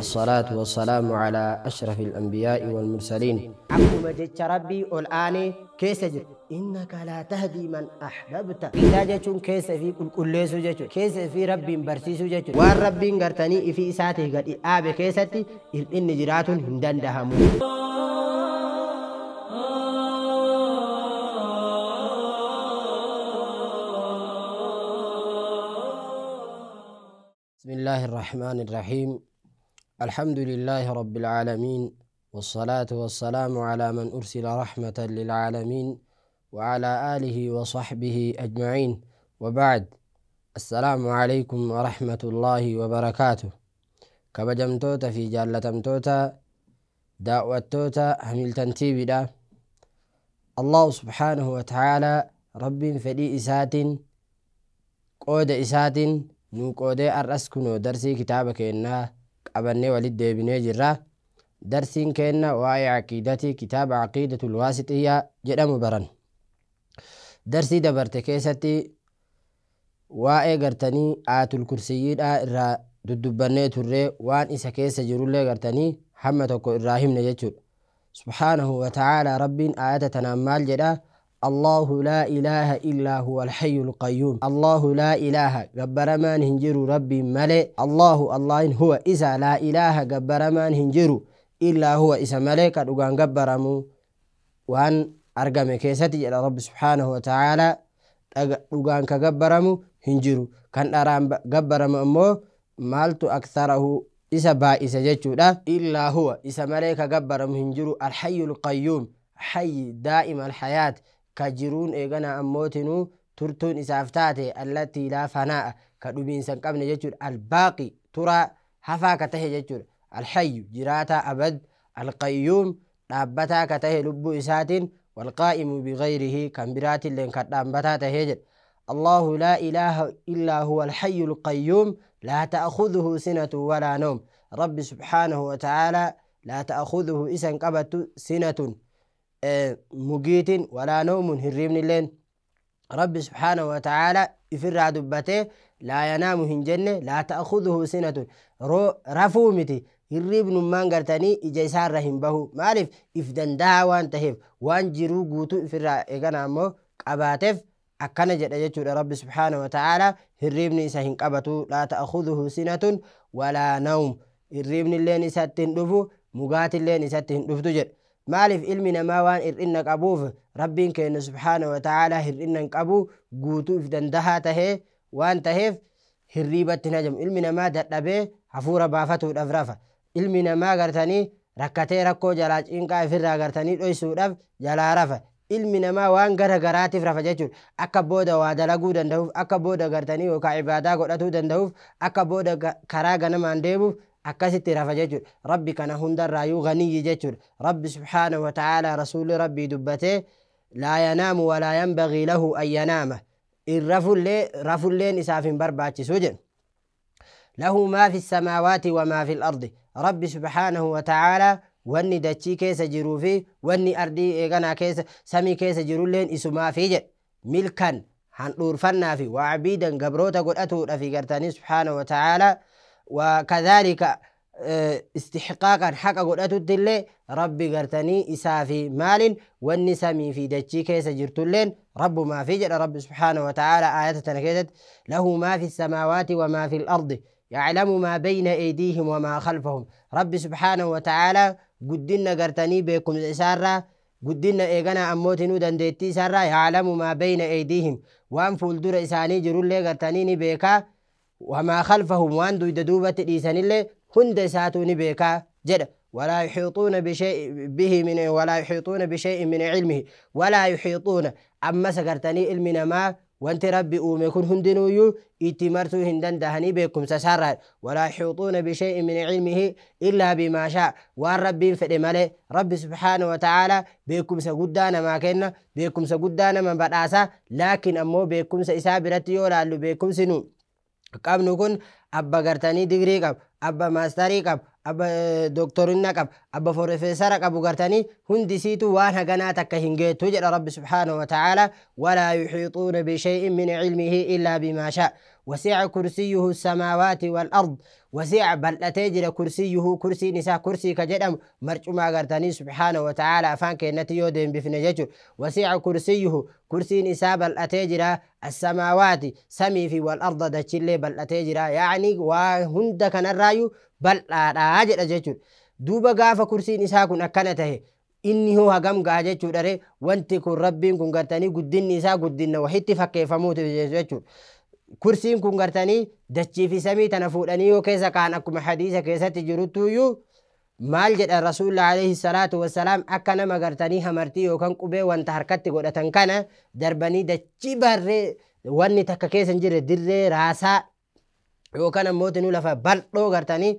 والصلاة والسلام على أشرف الأنبياء والمرسلين. Akkuma jecha Rabbii ol aanee keessa jiru. إنك لا تهدي من أحببت. Isaa jechuun keessa fi qulqulleessuu jechuudha. Keessa fi Rabbiin barsiisuu jechuudha. Waan Rabbiin gartanii ifii isaatii gadi dhaabe keessatti hir'inni jiraatuun hin dandahamu. بسم الله الرحمن الرحيم. الحمد لله رب العالمين، والصلاة والسلام على من أرسل رحمة للعالمين وعلى آله وصحبه أجمعين، وبعد. السلام عليكم ورحمة الله وبركاته. كبجمتوتا في جالتمتوتا دعوتوتا هميلتن تيبدا. الله سبحانه وتعالى رب فدي إسات قود إسات nu qoodee har'as kunoo darsii kitaaba keenyaa qabannee walitti deebinee jirra. Darsiin keenna waa'ee aqiidatii kitaaba Aqiidatul Waasixiyyaa jedhamu baran. Darsii dabarte keessatti waa'ee gartanii aayatul kursiyyiidhaa irraa dudubbannee turree, waan isa keessa jirullee gartanii hamma tokko irraa himne jechuudha. سبحانه وتعالى Rabbiin aayata tanaan maal jedhaa? الله لا إله إلا هو الحي القيوم. الله لا إله gabbarmaan hin jiru Rabbi malee. الله الله هو isa لا إله gabbarmaan hin jiru إلا هو isa malee ka dhugaan gabbaramu waan argame keessatti jedha Rabbi سبحانه وتعالى. Dhugaan ka gabbaramu hin jiru, kan dharaan gabbaramu ammoo maaltu أكثره isa baay'ise jechuudha. إلا هو isa malee ka gabbaramu hin jiru. الحي القيوم، حي دائم الحياة, ka jiruun eegana ammootinuu turtuun isaaf taate, التي لا فناء, ka dhumiinsa hin qabne jechuudha. الباقي, turaa hafaa ka tahe jechuudha. الحي, jiraataa abad. القيوم, dhaabbataa ka tahe lubbuu isaatiin. والقائم بغيره, kan biraatilleen kan dhaabbataa tahee jedha. الله لا إله إلا هو الحي القيوم لا تأخذه سنة ولا نوم. رب سبحانه وتعالى لا تأخذه isa hin qabattu سنة, mugiitin, ولا نوم, hirribnilleen. Rabbi سبحانه وتعالى ifirraa dubbatee لا ينام hin jenne. لا تأخذه سنة, rafuu miti, hirribnummaan gartanii ija isaarra hin bahu. Maaliif? If danda'a waan taheef, waan jiruu guutuu ifirraa eegana ammoo qabaateef akkana jedha jechuudha. Rabbi سبحانه وتعالى hirribni isa hin qabatu. لا تأخذه سنة ولا نوم, hirribnilleen isatti hin dhufu, mugaatilleen isatti hin dhuftu jedha. Maaliif? Ilmi namaa waan hir'inna qabuuf. Rabbiin keenya سبحانه وتعالى hir'inna hin qabu, guutuu if dandahaa tahee waan taheef hirriibatti hin hajamu. Ilmi namaa dadhabee hafuura baafatuudhaaf rafa. Ilmi namaa gartanii rakkatee rakkoo jalaa cinqaa ifirraa gartanii dhoysuudhaaf jalaa rafa. Ilmi namaa waan gara garaatiif rafa jechuudha. Akka booda waa dalaguu danda'uuf, akka booda gartanii yookaan ibaadaa godhatuu danda'uuf, akka booda karaa ganamaan deemuuf akkasitti rafa jechuudha. Rabbi kana hundarraayyuu ganiyyi jechuudha. Rabbi سبحانه وتعالى rasuulli Rabbii dubbatee لا ينام ولا ينبغي له أن ينام, rafullee rafulleen isaaf hin barbaachisu jedhu. له ما في السماوات وما في الأرض. Rabbi سبحانه وتعالى wanni dachii keessa jiruu fi wanni ardii eeganaa keessa samii keessa jirulleen isumaafi jedhe. ملكا, handhuurfannaa fi وعبيدا, gabroota godhatuudha fi gartanii سبحانه وتعالى وكذلك استحقاقا, haqa godhatutti illee Rabbi gartanii isaa fi maalin wanni samii fi dachii keessa jirtulleen Rabbumaa fi jedha. Rabbi سبحانه وتعالى aayata tana keessatti له ما في السماوات وما في الأرض يعلم ما بين أيديهم وما خلفهم. Rabbi سبحانه وتعالى guddinna gartanii beekumsa isaarraa, guddinna eegana ammootinuu dandeettii isaarraa, يعلم ما بين أيديهم, waan fuuldura isaanii jirullee gartanii ni beekaa, وما خلفهم, waan duyda duubatti dhiisanillee hunda isaatuu ni beekaa jedha. ولا يحيطون بشيء به من ولا يحيطون بشيء من علمه ولا يحيطون. Ammas gartanii ilmi namaa wanti Rabbi uume kun hundinuuyyuu itti marsuu hin dandahanii beekumsa isaarraa. ولا يحيطون بشيء من علمه إلا بما شاء, waan Rabbiin fedhe malee. Rabbi سبحانه وتعالى beekumsa guddaa namaa kenna, beekumsa guddaa nama badhaasa. Laakiin ammoo beekumsa isaa biratti yoo laallu, beekumsi nu qabnu kun abba gartanii digirii qabu, abba maastarii qabu, abba dooktorinna qabu, abba profeesara qabu gartanii hundisiitu waan haganaa takka hin geettu jedha Rabbi سبحانه وتعالى. ولا يحيطون بشيء من علمه إلا بما شاء. وسع كرسيه السماوات والأرض. Wasi'a bal'atee jira kursiyyuhu kursiin isaa kursii ka jedhamu marcumaa gartanii subhaanahu wa ta'aala afaan keenyatti yoo deembifne jechuudha. Wasi'a kursiyyuhu kursiin isaa bal'atee jira assamaawaati samii fi wal arda dachillee bal'atee jira yaa'ni waa hunda kanarraayyuu bal'aadhaa jedha jechuudha. Duuba gaafa kursiin isaa kun akkana tahe inni hoo hagam gaha jechuudha ree wanti kun rabbiin kun gartanii guddinni isaa guddinna wahitti fakkeeffamuuti jechuudha. Kursiin kun gartanii dachii fi samii tana fuudhanii yoo keessa kaan akkuma hadiisa keessatti jiruttuyyuu maal jedha rasuulli alayhi salaatu wassalaam akka nama gartanii hamartii yookaan qubee wanta harkatti godhatan kana darbanii dachii barree wanni takka keessa hin jirre dirree raasaa yookaan ammoo tinuu lafa bal'oo gartanii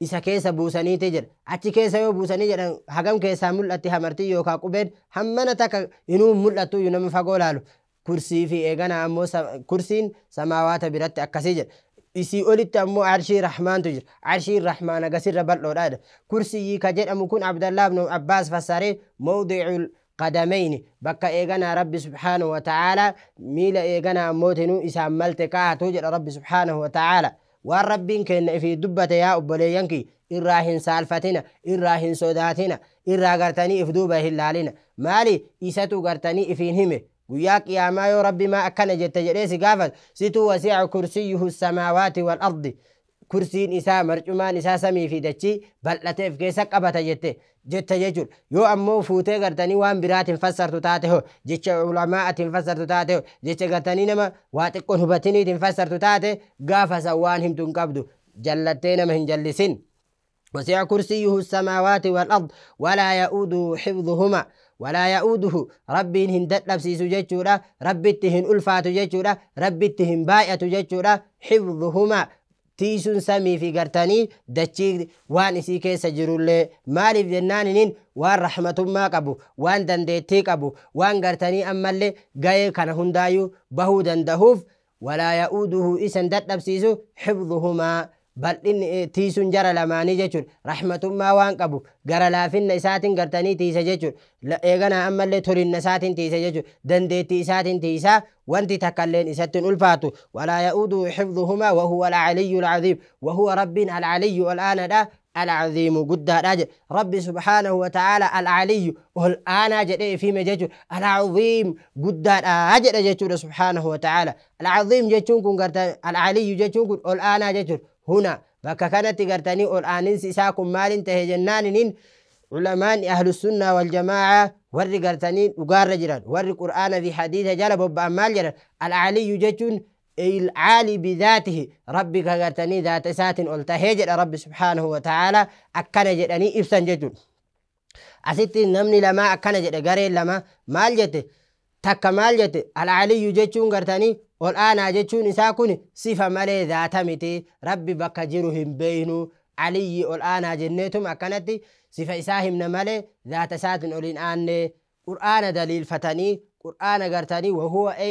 isa keessa buusaniiti jedha. Achi keessa yoo buusanii jedhan hagam keessaa mul'atti hamartii yookaan qubeen hammana takka inuu mul'attu iyyuu nama fagoo laalu. Kursii fi eegana ammoo kursiin samaawaata biratti akkasii jedha. Isii olitti ammoo arshii rahmaantu jira. Arshiin rahmaan agasirra bal'oodha jedha. Kursiyyi ka jedhamu kun Abdallaa ibn Abbaas fassaree mawdi'ul qadamayni bakka eeganaa rabbi subhaanahu wa ta'aala miila eeganaa ammootinuu isaan malte kaa'atu jedha rabbi subhaanahu wa ta'aala. Waan rabbiin kenna ifii dubbate yaa obboleeyyan kiyya irraa hin saalfatina irraa hin sodaatina irraa gartanii if duuba hin laalina. Maali isatu gartanii ifiin hime guyyaa qiyaamaa yoo rabbi maa akkana jette jedhee si gaafatu situu wasi'a kursiyyuhu samaawaati wal ardi kursiin isaa marcumaan isaa samii fi dachii bal'ateef keessa qabata jette jette jechuudha. Yoo ammoo fuutee gartanii waan biraatiin fassartu taate hoo jecha ulamaa'atiin fassartu taate hoo jecha gartanii nama waa xiqqoon hubatiniitiin fassartu taate gaafa san waan himtu hin qabdu jallattee nama hin jallisin. وسع كرسيه السماوات والأرض ولا يؤوده حفظهما ولا يؤوده ربي هن دلبسيس جتشورا ربي تهن ألفات جتشورا ربي تهن باية جتشورا حفظهما tiisuun samii fi gartanii dachii waan isii keessa jirullee maaliif jennaaniniin waan rahmatummaa qabu waan dandeettii qabu waan gartanii ammallee gahee kana hundaayyuu bahuu dandahuuf walaa ya'uuduhu isan dadhabsiisu xifduhumaa bal'inni tiisuun jara lamaanii jechuudha. Rahmatummaa waan qabu gara laafinna isaatiin gartanii tiisa jechuudha. Eeganaa ammallee tolinna isaatiin tiisa jechuudha. Dandeettii isaatiin tiisaa wanti takkalleen isatti hin ulfaatu. Walaa ya'uuduhu xifduhumaa wahuwa al-aliyyu al-aziim. Wahuwa rabbiin al-aliyyu ol'aanaadha. Al-aziimu guddaadha jedhe. Rabbi subhaanahu wa ta'aala al-aliyyu ol'aanaa jedhee ifime jechuudha. Al-aziim guddaadha jedhe jechuudha subhaanahu wa ta'aala. Al-aziim jechuun kun gartanii al-aliyyu jechuun kun ol'aanaa jechuudha. هنا bakka kanatti gartanii ol aaninsi isaa kun maalin tahe jennaaniniin culamaan ahlusunnaa waljamaa'a warri gartanii dhugaarra jiran warri qur'aana fi hadiisa jala bobba'an maal jedhan alcaliyyu jechuun العالي بذاته ربي كغرتني ذات سات قلته جد ربي سبحانه وتعالى أكن جدني إبسن جدون أستي نمني لما أكن جد غري لما مال جت تك مال جت العلي جتون غرتني والآن جتون إساكون صفة مالي ذات متي ربي بك جرهم بينو علي والآن جنتهم أكنت صفة إساهم نمالي ذات سات أولين آن قرآن دليل فتني قرآن قرتني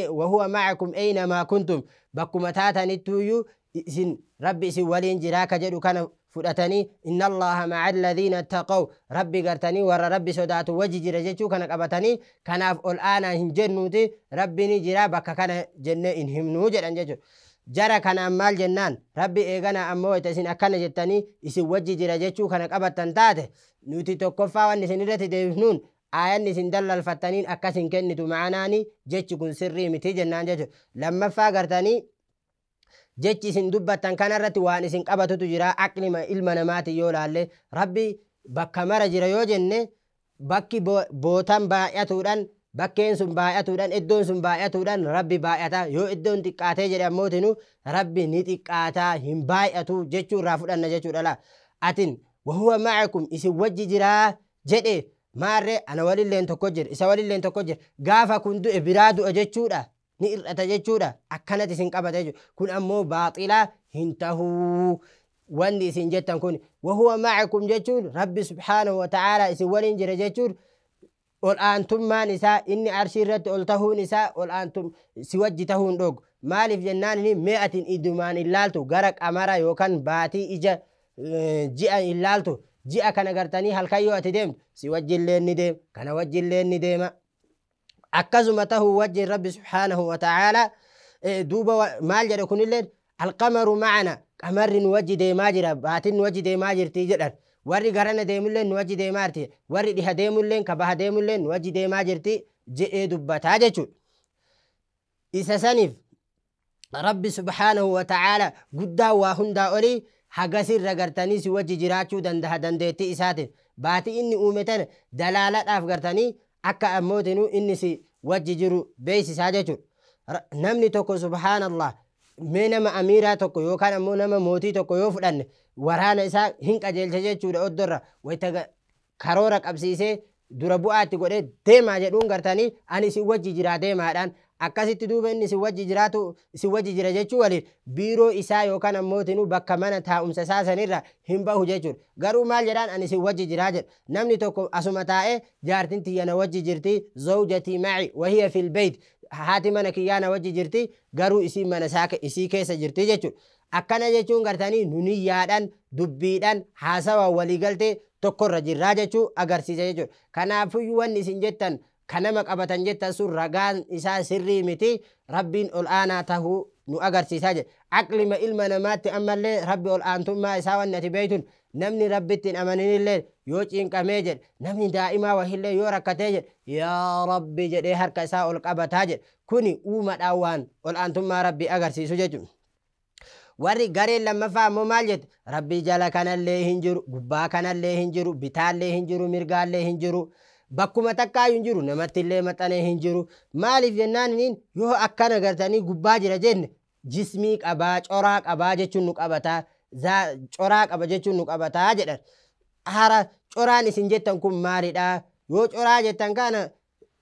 وهو معكم أينما كنتم بكم تاتني تويو إسن ربي إسن ولين جراك جدو كان فرأتني إن الله مع الذين اتقوا ربي قرتني ور ربي صدات وجه جرجتو كان قبتني كان الآن هن ربي نجرا بك كان جنة إنهم نوجد أن جرا كان أمال جنان ربي إيغانا أمو إتسين أكان جتني إسن وجه جرجتو كان قبتن تاته نوتي تكفا ونسن رتي ديفنون آيان isin dallalfattaniin akkas hin kennitu ma'anaani jechi kun sirrii miti jennaan jechuudha. Lammaffaa gartanii jechi isin dubbattan kanarratti waan isin qabatutu jira aqlima ilma namaati yoo laalle rabbi bakka mara jira yoo jenne bakki bootan baay'atuudhaan bakkeen sun baay'atuudhaan iddoon sun baay'atuudhaan rabbi baay'ata yoo iddoon xiqqaatee jedhe ammootinu rabbi ni xiqqaataa hin baay'atu jechuu irraa fudhanna jechuudha laa. Atin wahuwa ma'akum isin wajji jiraa jedhe maarree ana walilleen tokko jira isa walilleen tokko jira gaafa kun du'e biraa du'a jechuudha ni ir'ata jechuudha akkanatti isin qabata jechuudha kun ammoo baaxilaa hin tahuu wanni isin jettan kun wahuwa ma'akum jechuun rabbi subhaanahu wa ta'aalaa isin waliin jira jechuun ol aantummaan isaa inni arshii irratti ol tahuun isaa ol aantum si wajji tahuun dhogu maaliif jennaan inni mee atin idumaan illaaltu gara qamara yookaan baatii ija ji'a illaaltu ji'a kana gartanii halkan yoo ati deemtu si wajjillee ni deema kana wajjillee ni deema akkasuma tahuu wajjin rabbi subhaanahu wa ta'aalaa duuba maal jedhe kunillee alqamaru ma'ana Qamarri nu wajji deemaa jira, baatiin nu wajji deemaa jirti jedhan. Warri garana deemullee nu wajji deemaa jirti, warri dhiha deemullee ka baha deemullee nu wajji deemaa jirti jedhee dubbataa jechuudha. Isa saniif Rabbi subhaanahu wa ta'aala guddaa waa hundaa olii hagasirra gartanii si wajji jiraachuu dandaha dandeettii isaatiin. Baatii inni uume tana dalaaladhaaf gartanii akka ammootinuu inni si wajji jiru beeksisaa jechuudha. Namni tokko subhaanallah mee nama amiiraa tokko yookaan ammoo nama mootii tokko yoo fudhanne waraana isaa hin qajeelcha jechuudha. Oddorra wayita karoora qabsiisee dura bu'aatti godhee deemaa jedhuun gartanii ani isin wajji jiraa deemaadhaan akkasitti duuba inni isin wajji jiraatu isin wajji jira jechuu waliin biiroo isaa yookaan ammootinuu bakka mana taa'umsa isaa sanirra hin bahu jechuudha. Garuu maal jedhaan ani isin wajji jiraa jedha. Namni tokko asuma taa'ee jaartiin tiyya na wajji jirti, zawjatii ma'i wahiya fil beyt, haati mana kiyyaa na wajji jirti, garuu isii mana isaa isii keessa jirti jechuudha. Akkana jechuun gartanii nuniyyaadhaan dubbiidhaan haasawaa waliigaltee tokkorra jirraa jechuu agarsiisa jechuudha. Kanaafiyyuu wanni isin jettan kanama qabatan jettan sun ragaan isaa sirrii miti, Rabbiin ol aanaa tahuu nu agarsiisaa jedha. Aqlima ilma namaatti ammallee Rabbi ol aantummaa isaa wanni ati beeytun namni Rabbitti hin amaninillee yoo cinqamee jedhe, namni daa'imaa wahillee yoo rakkatee jedhe yaa Rabbi jedhee harka isaa ol qabataa jedhe. Kuni uumadhaan waan ol aantummaa Rabbi agarsiisu jechuudha. Warri gareen lammaffaa ammoo maal jette? Rabbi jala kanallee hin jiru, gubbaa kanallee hin jiru, bitaallee hin jiru, mirgaallee hin jiru, bakkuma takkaayyuu hin jiru, namattillee maxxanee hin jiru. Maaliif jennaan yoo akkana gartanii gubbaa jira jenne jismii qabaa, coraa qabaa jechuun nu qabataa, coraa qaba jechuun nu qabataa jedhan. Hara coraan isin jettan kun maalidhaa? Yoo coraa jettan kana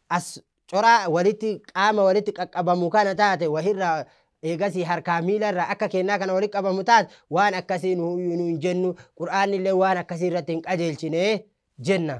as coraa walitti qaama walitti qaqqabamu kana taate wahirraa eegasii harkaa miilarraa akka kennaa kana walitti qabamu taate waan akkasii nu hin jennu, Qur'aanni illee waan akkasii irratti hin qajeelchine jenna.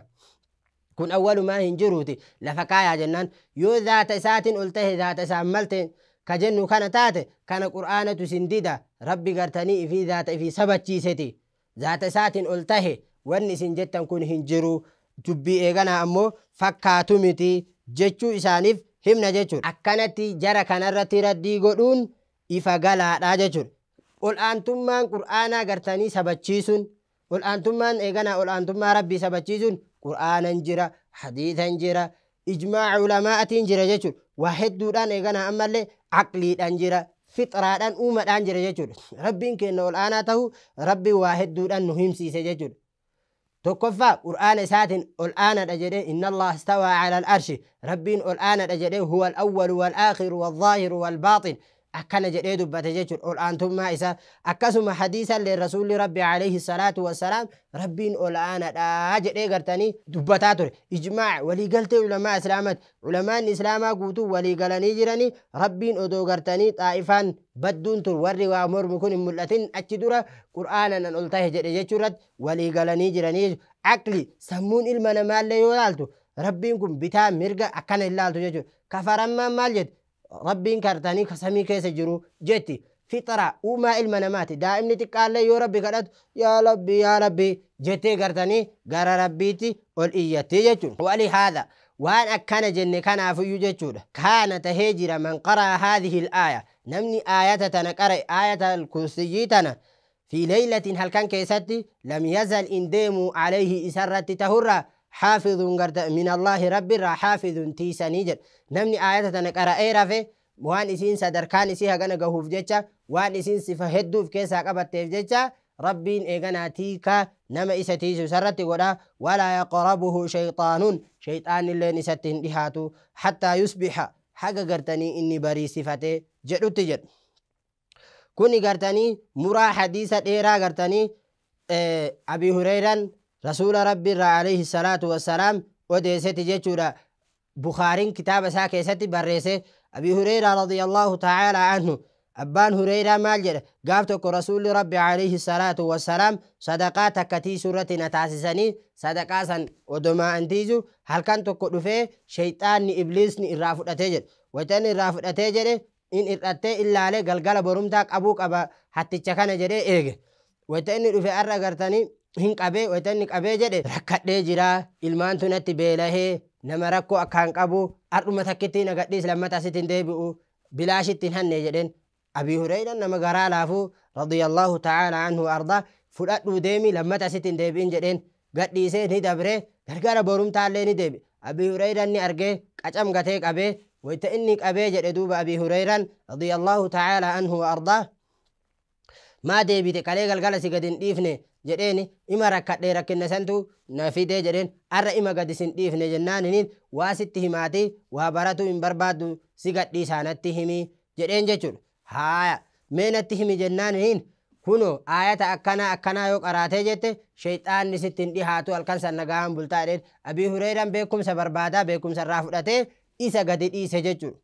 Kun awwalumaa hin jiruuti lafa kaayaa jennaan yoo zaata isaatiin ol tahe zaata isaan malte ka jennu kana taate kana Qur'aanatu isin dida. Rabbi gartanii ifii zaata ifii sabachiiseti zaata isaatiin ol tahe wanni isin jettan kun hin jiru, dubbii eeganaa ammoo fakkaatu miti jechuu isaaniif himna jechuudha. Akkanatti jara kanarratti raddii godhuun ifa galaadha jechuudha. Ol aantummaan Qur'aanaa gartanii sabachiisuun, ol aantummaan eeganaa ol aantummaa Rabbii sabachiisuun Qur'aanan jira, hadiisan jira, ijmaa'a ulamaa'atiin jira jechuudha. Waa hedduudhaan eeganaa ammallee aqliidhaan jira, fixraadhaan uumadhaan jira jechuudha. Rabbiin keenya ol aanaa ta'uu Rabbiin waa hedduudhaan nu himsiise jechuudha. Tokkoffaa Qur'aana isaatiin ol aanaadha jedhee inna Allah istawaa ala al-arshi, Rabbiin ol aanaadha jedhee huwa al-awwalu wal-aakhiru wal-zaahiru wal-baaxin akkana jedhee dubbate jechuudha ol aantummaa isaa. Akkasuma hadiisallee Rasuulli Rabbi alayhi salaatu wassalaam Rabbiin ol aanaadha jedhee gartanii dubbataa ture. Ijmaa'a waliigaltee ulamaa Islaamaati. Ulamaan Islaamaa guutuu waliigalanii jiranii Rabbiin odoo gartanii xaa'ifaan badduun tur warri waa mormu kun hin mul'atin achi dura Qur'aana nan ol tahe jedhe jechuu irratti waliigalanii jiranii. Aqli sammuun ilma namaallee yoo laaltu Rabbiin kun bitaa mirga akkana hin laaltu jechuudha. Kafarammaan maal jette? Rabbiin gartanii samii keessa jiru jetti. Fixra uumaa ilma namaati. Daa'imni xiqqaallee yoo Rabbi kadhatu yaa Rabbi yaa Rabbi jettee gartanii gara Rabbiitti ol iyyatti jechuudha. Wali haadha waan akkana jenne kanaafiyyuu jechuudha. Kaana tahee jira man qaraa haadhihi al-aaya, namni aayata tana qara'e aayata al-kursiyyii tana fi leeylatin halkan keessatti lam yazal in deemu alayhi isarratti tahurraa xaafidun garta min Allaahi Rabbirraa xaafidun tiisanii jedha. Namni aayata tana qara'ee rafe waan isiin sadarkaan isii hagana gahuuf jecha waan isiin sifa hedduuf keessaa qabatteef jecha Rabbiin eeganaa tiikaa nama isa tiisu isarratti godha. Walaa yaqrabuhu shayxaanuun, shayxaanilleen isatti hin dhihaatu hattaa yusbiha haga gartanii inni bariisifatee jedhutti jedhu. Kuni gartanii muraa hadiisa dheeraa gartanii Abi Hureyran Rasuula Rabbiirraa alayhi salaatu wassalaam odeesseti jechuudha. Bukaariin kitaaba isaa keessatti barreesse. Abi Hureyraa radiyallahu ta'aalaa anhu, abbaan Hureyraa maal jedha? Gaaf tokko Rasuulli Rabbi alayhi salaatu wassalaam sadaqaa takka tiisuu irratti na taasisanii sadaqaa san odomaa an tiisu halkan tokko dhufee shayxaanni ibliisni irraa fudhatee jedhe. Wayita inni irraa fudhatee jedhe in hir'attee illaalee galgala borumtaa qabuu qaba hatticha kana jedhee eege. Wayita inni dhufe arra gartanii hin qabee wayita inni qabee jedhe rakkadhee jira, ilmaantu natti beelahee, nama rakkoo akkaan qabu, ardhuma takkitti na gadhiis, lammata asitti hin deebi'u, bilaashitti hin hanne jedheen. Abii Hureyran nama garaa laafuu رضي الله تعالى عنه وأرضاه fudhadhuu deemi lammata asitti hin deebi'in jedheen gadhiisee ni dabree gargara borumtaallee ni deebi. Abii Hureyran ni argee qacam gatee qabee wayta inni qabee jedhe duuba Abii Hureyran radiyallahu ta'ala anhu wa ardaa maa deebite kalee galgala si gad hin dhiifne jedheen ima rakkadhee rakkinna santu na fidee jedheen arra ima gad isin dhiifne jennaaniniin waa sitti himaati waa baratuu hin barbaaddu si gadhiisaa natti himi jedheen jechuudha. Haaya mee natti himi jennaaniniin kuno ayata akkanaa akkanaa yoo qaraatee jette shayxaanni sitti hin dhihaatu halkan san nagaan bultaa jedheen. Abii Hureyran beekumsa barbaadaa beekumsa irraa fudhatee isa gadi dhiise jechuudha.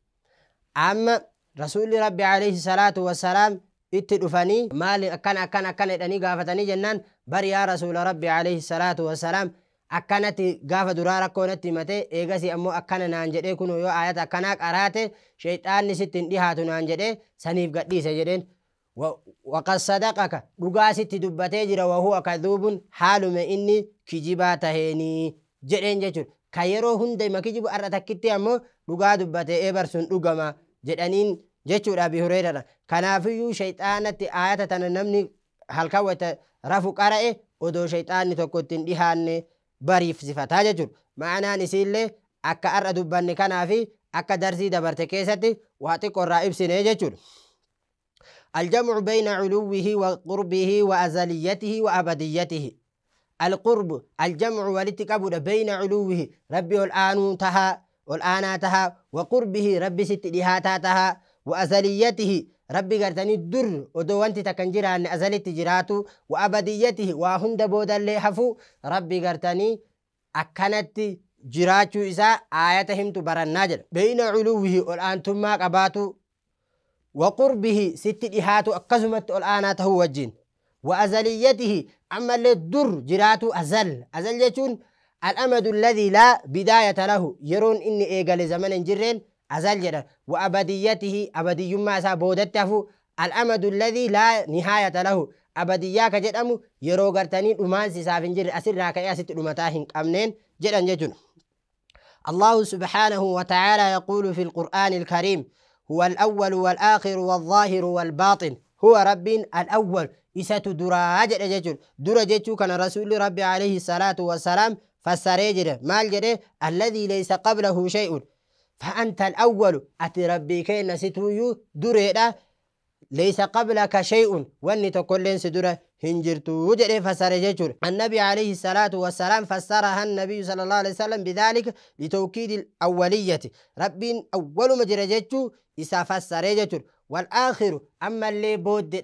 Amma rasuulli rabbi alayhi salaatu wassalaam itti dhufanii maali akkana akkana akkana jedhanii gaafatanii jennaan bari yaa rasuula rabbi alayhi salaatu wassalaam akkanatti gaafa duraa rakkoo natti himatee eegasii ammoo akkana naan jedhee kunoo yoo ayata akkanaa qaraate shayxaanni sitti hin dhihaatu naan jedhee saniif gadhiise jedheen. وقد صدقك dhugaa sitti dubbatee jira وهو كذوب haaluma inni kijibaa taheenii jedheen jechuudha. Ka yeroo hunda hima kijibu har'a takkitti ammoo dhugaa dubbatee eebarsuun dhugama jedhaniin jechuudha Abii Hureyraadha. Kanaafiyyuu shayxaanatti ayata tana namni halkan wayta rafu qara'e odoo shayxaanni tokko ittiin dhihaanne bariifsifataa jechuudha. Ma'anaan isiillee akka har'a dubbanne kanaafi akka darsii dabarte keessatti waa xiqqoo irraa ibsine jechuudha. الجمع بين علوه وقربه وأزليته وأبديته. القرب الجمع والاتقاب بين علوه ربي الآن تها والآن تها وقربه ربي ست دهاتا تها وأزليته ربي قرتني الدر ودو أنت تكنجرا أن أزلت جراتو وأبديته وهند بودا اللي حفو ربي قرتني أكنت جراتو إذا آياتهم تبرناجر بين علوه والآن ثم قباتو وقربه ست إهاتو أكزمت الآن هو وجين وأزليته أما اللي الدر جراتو أزل أزل يجون الأمد الذي لا بداية له يرون إني إيقال زمن جرين أزل جرا وأبديته أبدي ما سابودته الأمد الذي لا نهاية له أبدياك جدأمو يرو غرتنين أمان سافن جر أسر راكا ست أمتاهن أمنين جرا ججون. الله سبحانه وتعالى يقول في القرآن الكريم هو الأول والآخر والظاهر والباطن. هو رب الأول إسات دراج رجل درجة كان رسول ربي عليه الصلاة والسلام فسرجر مال الذي ليس قبله شيء فأنت الأول أتي ربي كين ستويو دريدا ليس قبلك شيء وأني تقولين سدرة هنجرتو جري فسرجر. النبي عليه الصلاة والسلام فسرها النبي صلى الله عليه وسلم بذلك لتوكيد الأولية رب أول مجرجتو إسا فسرجر والآخر أما اللي بود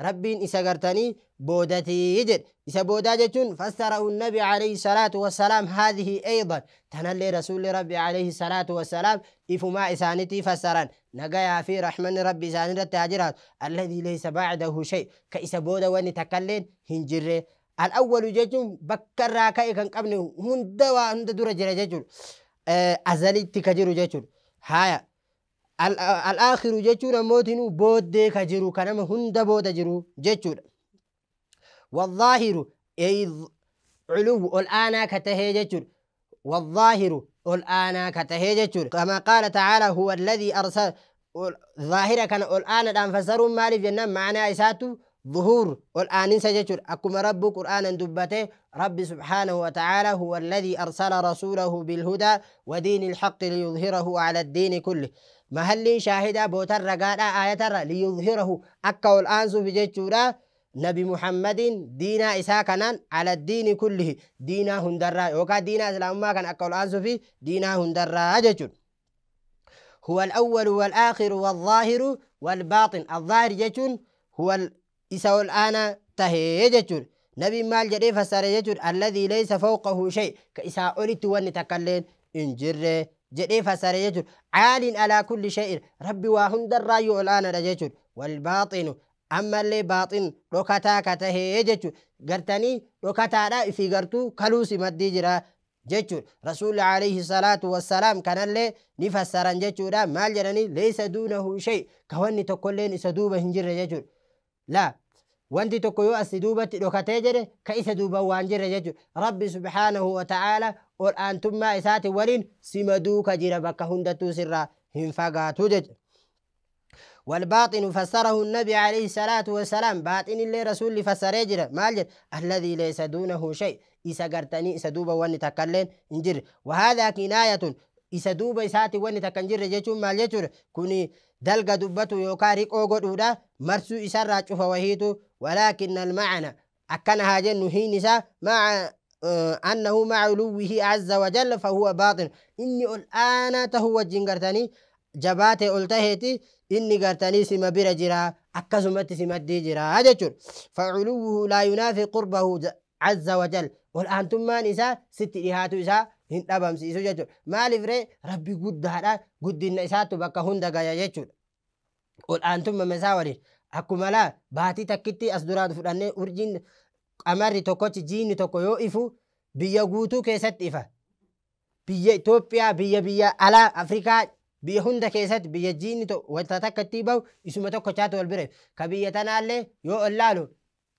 رب إسا قرتني بودتي يجد إسا بوداجتون فسره النبي عليه الصلاة والسلام هذه أيضا تنلي رسول ربي عليه الصلاة والسلام إفما إسانتي فسران نقايا في رحمن ربي إسانة التاجرات الذي ليس بعده شيء كإسا بودا ونتكلين هنجره الأول جتون بكر راكاي كان قبل هندوا هند درجة جتون أزلي تكجر جتون هايا الآخر جتون موتنو بود كجرو كنم هند بود جرو جتون والظاهر أي علو الآن كتهجتر والظاهر الآن كتهجتر كما قال تعالى هو الذي أرسل ظاهرة كان الآن الأنفسر مالي جنة معنى إساتو ظهور الآن سجتر أكما رب قرآن دبته رب سبحانه وتعالى هو الذي أرسل رسوله بالهدى ودين الحق ليظهره على الدين كله محل شاهدة بوتر رقاء آية ليظهره أكا الآن سجتر نبي محمد دينا إسا كانان على الدين كله دينا هندرا يوكا دينا إسلام ما كان أكا الآن في دينا هندرا جتر هو الأول والآخر والظاهر والباطن الظاهر جتر هو إسا الآن تهي جتر نبي مال جري فسر جتر الذي ليس فوقه شيء كإسا أولت ونتكلين إنجر جري فسر جتر عال على كل شيء ربي وهندرا الآن جتر والباطن أما اللي باطن ركتا كته جتو قرتني ركتا لا في قرتو كلوسي مدي جرا جتو رسول عليه الصلاة والسلام كان اللي نفسرا جتو لا مال جراني ليس دونه شيء كوني تقولين إسدوبة هنجر جتو لا وانت تقولوا أسدوبة ركتا جري كإسدوبة وانجر جتو ربي سبحانه وتعالى والآن ثم إسات ولين سمدوك جرا بك هندتو سرا هنفقاتو جتو. والباطن فسره النبي عليه الصلاة والسلام، باطن اللي رسول فسره جرا مال الذي ليس دونه شيء، إسا قرتني إسا دوبا واني تكلين انجر. وهذا كناية، إسا دوبا إساتي واني تكنجر جيشون مال جيشون كوني دلق دبتو يوكاريك أو قدودا مرسو إسا راجوفا وهيتو. ولكن المعنى أكنها جن هي نساء مع أنه مع علوه عز وجل فهو باطن. إني الآن تهو جنجرتني جباتي قلتهتي إني قرتني سما بira جرا أكسمت سما دي جرا جچور. فعلوه لا ينافي قربه عز وجل. والآن ثم نساء ست إهاتو إساء هن أبام سيسو جچور. ما لفري ربي قد هذا قد النساء تبقى هند جايا جچور. والآن ثم مساوري أكملا باتي تكتي أصدرات فرانة أرجين أمري توكوتش جيني توكو يوئفو بيا غوتو كيست إفا بيا إثيوبيا بيا بيا على أفريقيا بيا هندا كيست بيا جيني تو وتتكتي باو اسمه توكو شاتو البري كبيا تنالي يو اللالو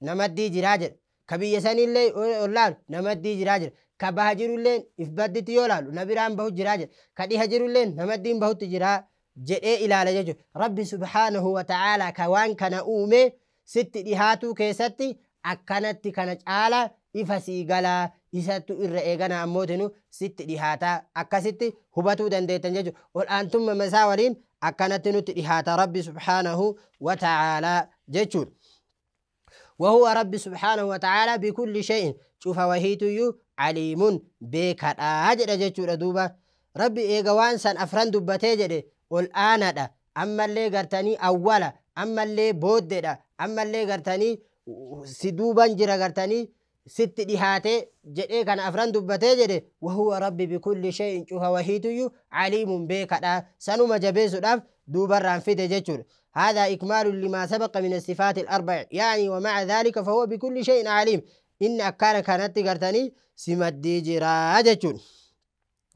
نمدي جراجر كبيا سنيلي يو اللالو نمدي جراجر كبهاجرو لين إفبدت يولالو نبيران بهو جراجر كدي هجرو لين نمدين بهو تجرا جئ إلى لجو. ربي سبحانه وتعالى كوان كان أومي ست إهاتو كيستي أكنت كانت آلا إفسي غلا إساتو إرئيغانا أموتنو ست إهاتا أكستي هبتو دنديتن ججو. والآن ثم مساولين أكنت نت إهاتا ربي سبحانه وتعالى ججو. وهو ربي سبحانه وتعالى بكل شيء شوف وهيتو عليم بك أجر ججو دوبا. ربي إيغوان سن أفران دبتي جدي والآن دا أما اللي قرتني أولا أما اللي بود دا أما اللي قرتني سدوبان جرا قرتني ست دهاتي جدي كان أفران دبتي جدي. وهو ربي بكل شيء شوف وهيتو عليم بك دا سنو مجبيسو داف دوبا رانفيد ججور. هذا إكمال لما سبق من الصفات الأربع، يعني ومع ذلك فهو بكل شيء عليم. إن أكان كانت قرتني سمدي جرا ججور.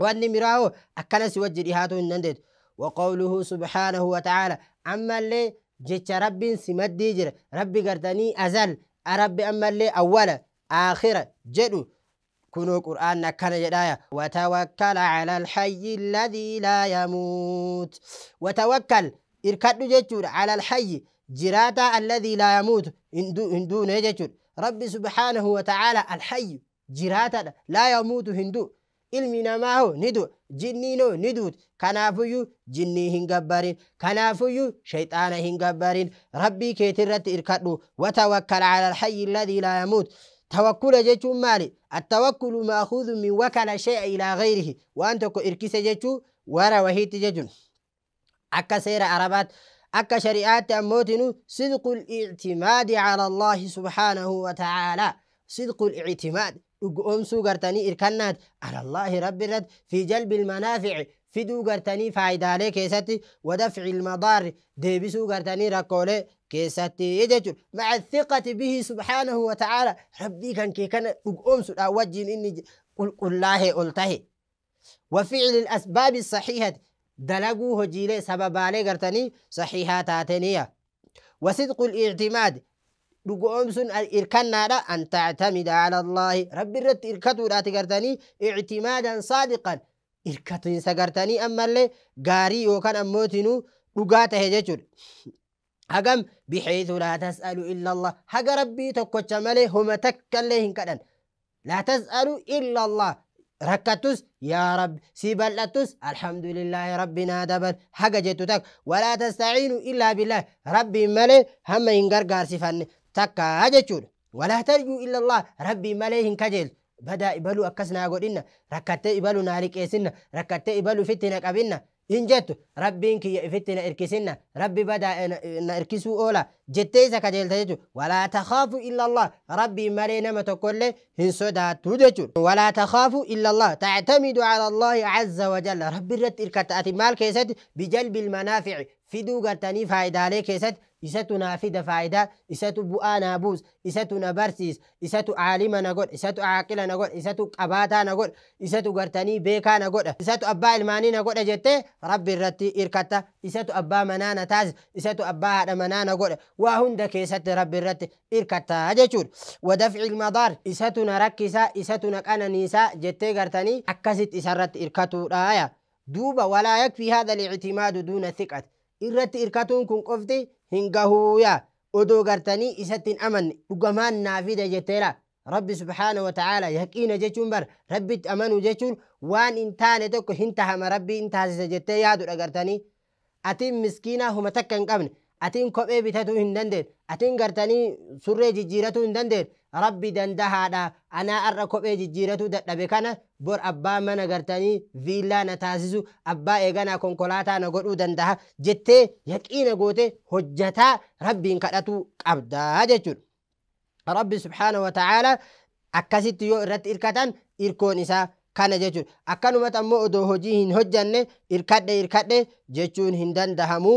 وأني مراهو أكان سوجي دهاتو النندد. وقوله سبحانه وتعالى أما اللي جت ربي سمدي جرا ربي قرتني أزل ربي أما اللي أولا آخرة جدو كنو قرآن كان جدايا. وتوكل على الحي الذي لا يموت. وتوكل إركض جتور على الحي جراتا الذي لا يموت هندو نجتور. ربي سبحانه وتعالى الحي جراتا لا يموت هندو ilmi namaa hoo ni du'a, jinniin hoo ni duuti. Kanaafuyyuu jinnii hin gabbarin, kanaafuyyuu shayxaana hin gabbarin. Rabbii keetirratti irkadhu. Watawakkal ala alhayyi alladhii laa yamuut. Tawakkula jechuun maali? Attawakkulu maakhudhu min wakala shay'a ilaa ghayrihi. Waan tokko irkise jechuu wara wahiitti jechuun. Akka seera Arabaatti, akka shari'aatti ammootinu sidqul i'timaadi ala Allahi subhaanahu wa ta'aalaa. Sidqul i'timaad dhugoomsuu gartanii irkannaati alallaahi rabbi irratti fi jalbi ilmanaafici fiduu gartanii faayidaalee keessatti wadafci ilmadaarri deebisuu gartanii rakkoolee keessatti jechuudha. Maca thiqati bihi subhaanahu wa ta'aala rabbii kan kee kana dhugoomsuudhaan wajjin inni qulqullaahee ol tahe. Wa ficli ilasbaabi saxiihati dalaguu hojiilee sababaalee gartanii saxiihaa taateniya. Wa sidqu lictimaad dhugoomsuun irkannaadha an tactamida cala allaahi rabbi irratti irkatuudhaati gartanii ictimaadan saadiqan irkatiinsa gartanii ammallee gaarii yookaan ammootinuu dhugaa tahe jechuudha. Hagam bixeetu laa tas'alu illa allah haga rabbii tokkocha malee homa takkallee hin kadhan. Laa tas'alu illa allah rakkattus yaa rabbi si bal'attus alhamdulillaahi rabbinaa dabal haga jettu takka. Walaa tastaciinu illaa billaah rabbiin malee hamma hin gargaarsifanne takka jechuudha. Walaa tarjuu illa allah rabbiin malee hin kajeeltu. Badaa ibaluu akkas naa godhinna rakkattee ibaluu naa liqeessinna rakkattee ibaluu ifitti na qabinna hin jettu rabbiin kiyya ifitti na irkisinna rabbi badaa na irkisuu oola jettee isa kajeelta jechuudha. Walaa takhaafu illa allah rabbiin malee nama tokkollee hin sodaattu jechuudha. Walaa takhaafu illa allah tactamidu cala allahi cazza wajalla rabbi irratti irkatta ati maal keessatti bijalbi ilmanaafici fiduu gartanii faayidaalee keessatti isatu naa fida faayidaa isatu bu'aa naa buus isatu na barsiis isatu aalima na godha isatu aaqila na godha isatu qabaataa na godha isatu gartanii beekaa na godha isatu abbaa ilmaanii na godha jettee rabbi irratti irkatta isatu abbaa manaa na taasisa isatu abbaa haadha manaa na godha waa hunda keessatti rabbi irratti irkatta jechuudha. Wadafci ilmadaar isatu na rakkisaa isatu na qananiisaa jettee gartanii akkasitti isarratti irkatuudhaaya. Duuba walaa yakfii haadha lictimaadu duuna thiqati. Irratti irkatuun kun qofti hin gahuuya. Odoo gartanii isatti hin amanne dhugamaan naa fida jetteera. Rabbi subhaana wa ta'aala yaqiina jechuun bar rabbitti amanuu jechuun waan hin taane tokko hin tahama rabbii hin taasisa jettee yaadudha gartanii. Atiin miskiinaa huma takka hin qabne, atiin kophee bitatuu hin dandeenye, atiin gartanii surree jijjiiratuu hin dandeenye, rabbi dandahaadha. Anaa har'a kophee jijjiiratuu dadhabe kana bor abbaa mana gartanii viillaa na taasisu, abbaa eeganaa konkolaataa na godhuu dandaha jettee yaqiina goote hojjataa rabbiin kadhatuu qabdaa jechuudha. Rabbi subhaana wa ta'aala akkasitti yoo irratti irkatan irkoon isaa kana jechuudha. Akkanumatti ammoo odoo hojii hin hojjanne irkadhe irkadhe jechuun hin dandahamu.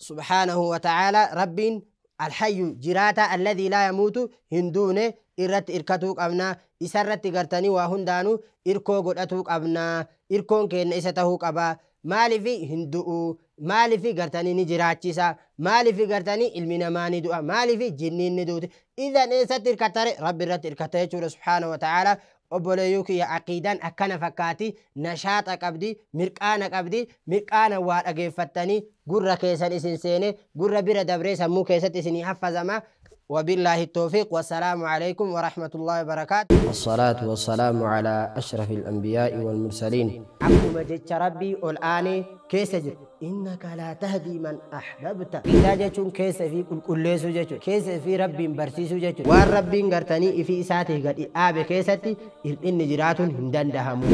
Subhaanahu wa ta'aala rabbiin alhayyu jiraataa alladhii laa yamuutu hin duune irratti irkatuu qabna. Isarratti gartanii waa hundaanuu irkoo godhatuu qabna. Irkoon keenya isa tahuu qaba. Maalifi hin du'u? Maalifi gartanii ni jiraachisa? Maalifi gartanii ilmi namaa ni du'a? Maalifi jinniin ni duuti? Idan eessatti irkattare? Rabbi irratti irkatta jechuudha subhaanahu wa ta'aala. Obboleeyyuu kiyya aqiidaan akkana fakkaati, nashaaxa qabdi, mirqaana qabdi, mirqaana waa dhageeffattanii gurra keessan isin seene gurra bira dabree sammuu keessatti isinii haffazama. وبالله التوفيق والسلام عليكم ورحمة الله وبركاته. والصلاة والسلام على أشرف الأنبياء والمرسلين. أكما جتش ربي الآن كيس جر إنك لا تهدي من أحببت. إذا جتشون كيس في كل كل جتشون كيس في ربي برسيس جتشون والربي قرتني في إساته قد آب كيستي إن جرات هندن دهمو.